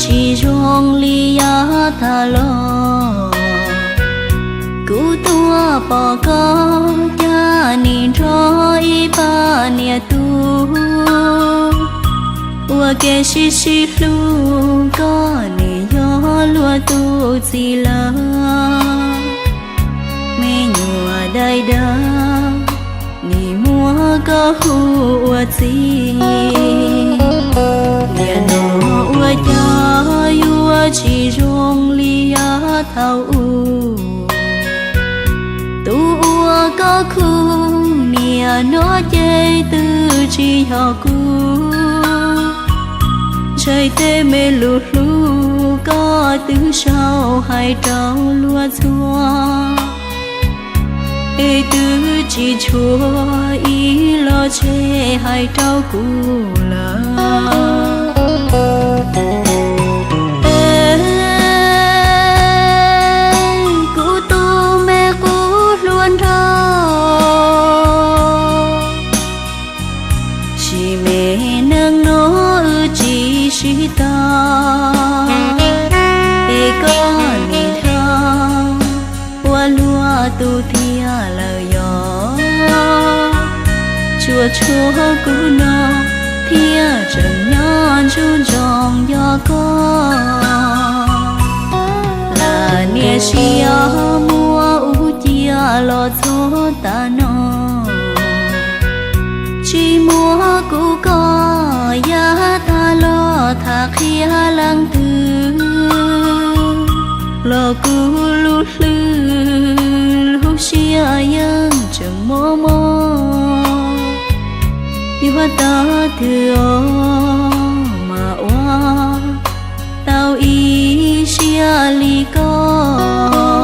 tsis zoo li yav tas los. Kuv tuaj pom koj caj nim nrog ib pab niam tub ua ke sib sib hlub, koj nim yog luag tus txiv lawm. Me nyuam dai dawb, nim muab koj hu ua txiv. Nim no ua cas yuav tsis zoo li yav thaum ub. Tus uas koj khub niam no ces twb tsis yog kuv. Ntshai tej me lus hlub koj twb sau hais rau luag txhua. Es twb tsis tshuav ib los tseg hais rau kuv lawm. Es kuv tus me qub hluas nraug, sim me neej no wb tsis sib tau. Es koj nim dhau ua luag tus tiag lawm yog. Tsuas tshuav kuv no thiaj tseem nyob ntsuj ntsoog yog koj. Lam niam sia muab ub cia los txog tas no, tsis muab kuv koj yav tas los tham qhia leej twg, los kuv lub hlwb lub siab yeej tseem mob mob. Yuav tau twg os mas ua tau ib siab li koj.